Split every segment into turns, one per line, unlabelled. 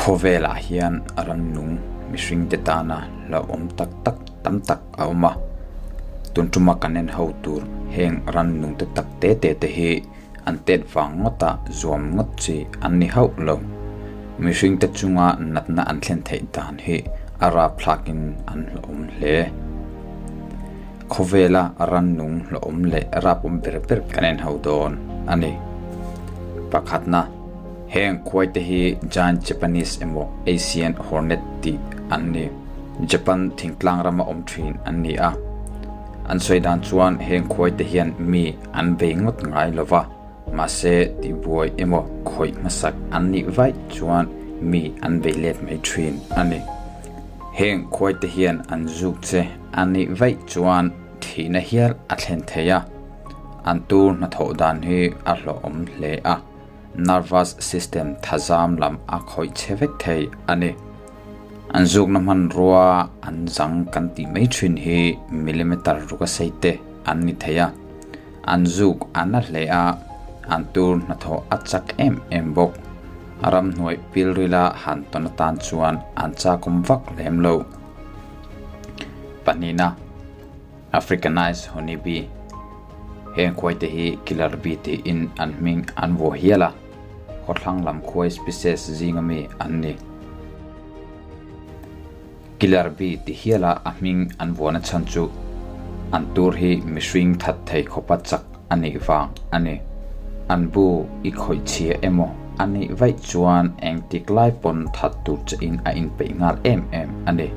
Khawvelah hian rannung mihringte tana hlauhawm tak tak tam tak a awm a, tun tuma kan en ho tur heng rannung te tak te te te hi an tet vang ngawta zuam ngawt chi an ni hauh lo. Mihringte chunga natna an thlen theih dan hi a rapthlakin an hlauhawm hle. Khawvela rannung hlauhawm leh rapawm ber ber kan en ho dawn a ni. Pakhatna. Heng khuaite hi Giant Japanese emaw Asian Hornet tih an ni. Japan thingtlang rama awm thin an ni a. An sawi dan chuan heng khuaite hian mi an bei ngawt ngai lo va, mahse tihbuai emaw khawih hmasak an nih vaih chuan mi an bei let mai thin a ni. Heng khuaite hian an zuk che a nih vaih chuan thihna hial a thlen thei a, an tur hnathawh dan hi a hlawhawm hle a. Nervous system thazam lam a khawih chhe vek thei a ni. An zukna hmanrua an zang kan tih mai thin hi millimeter ruka sei te an ni thei a. An zuk a na hle a, an tur hnathawh a chak em em bawk. Ramhnuai pilrila han tawn atan chuan an chakawm vak lem lo. Pahnihna. Africanized Honeybee, Heng khuaite hi killer bee tiin an hming an vuah hial a, khawthlang lam khuai species zinga mi an ni. Killer bee ti hiala a hming an vuahna chhan chu an tur hi mihring that thei khawpa chak a nih vang a ni. An bu i khawih chhia emaw a nih vaih chuan engtik lai pawn that tur che in a inpeih nghal em em a ni.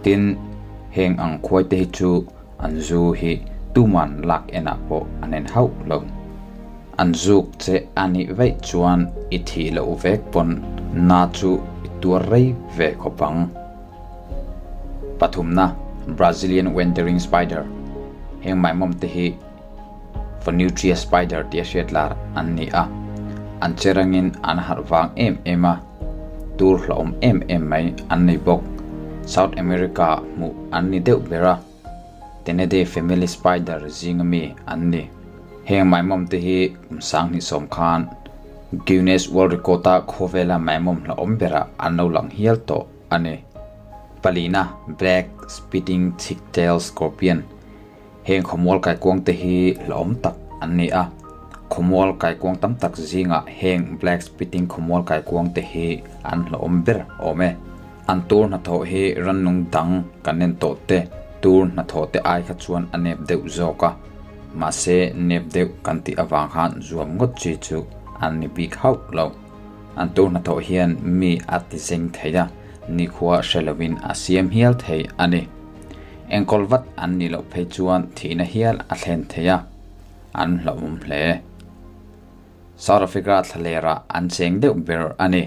Tin, Heng ang khuaite hi chu an zu hi tuman lak enah pawh an en hauh lo. An zuk che a nih vaih chuan i thih loh vek pawn na chu i tuar rei ve khawp ang. Pathumna, Brazilian Wandering Spider, Heng maimawm te hi Phoneutria spider tia hriat lar an ni a, an che rangin an harh vang em em a, tur hlauhawm em em mai an nei bawk. South America hmuh an ni deuh ber a, Ctenidae family spider zinga mi an ni. Heng maimawm te hi kum 2010 khan Guinness World Record a khawvela maimawm hlauhawm berah an lo lang hial tawh a ni. Palina, Black Spitting Thick-tailed Scorpion. Heng khawmual kaikuang te hi hlauhawm tak an ni a, khawmual kaikuang tam tak zingah heng Black Spitting khawmual kaikuang te hi an hlauhawm ber awm e. An tur hnathawh hi rannung dang kan en tawh te tur hnathawh te ai kha chuan a nep deuh zawk a, mahse nep deuh kan tih avang khan zuam ngawt chi chu an ni bik hauh lo. An tur hnathawh hian mi a ti zeng thei a, nikhua hre lovin a siam hial thei a ni. Enkawl vat an nih loh phei chuan thihna hial a thlen thei a, an hlauhawm hle. South Africa thlalerah an cheng deuh ber a ni.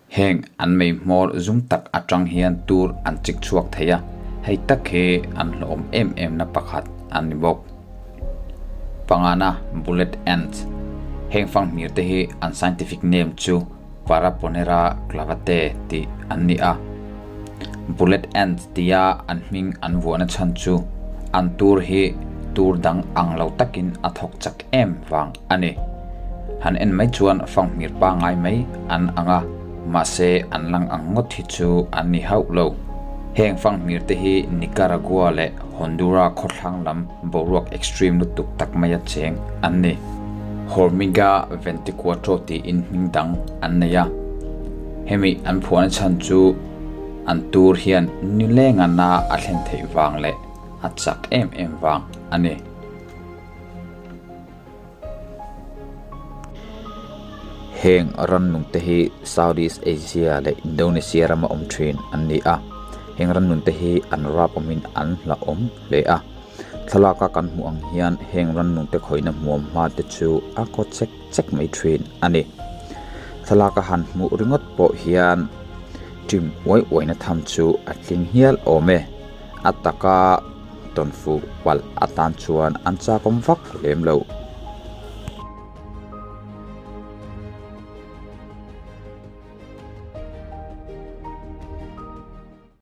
Heng an mei hmawr zum tak atang hian tur an chik chhuak thei a, hei tak hi an hlauhawm em em na pakhat a ni bawk. Pangana Bullet Ant, Heng fanghmir te hi an scientific name chu Paraponera clavate tih an ni a. Bullet ant tia an hming an vuahna chhan chu an tur hi tur dang ang lo takin a thawk chak em vang a ni. Han en mai chuan fanghmir pangngai mai an ang a, mahse an lang ang ngawt hi chu an ni hauh lo. Heng fanghmir te hi Nicaragua leh Hondura khawthlang lam boruak extreme lutuk tak maia cheng an ni. Hormiga Venticuatro tiin hming dang an nei a. Hemi an phuahna chhan chu an tur hian nilenga na a thlen theih vang leh a chak em em vang a ni. Heng rannung te hi Southeast Asia leh Indonesia rama awm thin an ni a. Heng rannung te hi an rap awmin an hlauhawm hle a. Thlalaka kan hmuh ang hian heng rannung te khawihna hmuam hma te chu a kaw chek chek mai thin a ni. Thlalaka han hmuh ringawt pawh hian ṭim uai uaina tham chu a tling hial awm e. A taka tawnfuh palh atan chuan an chakawm vak lem lo.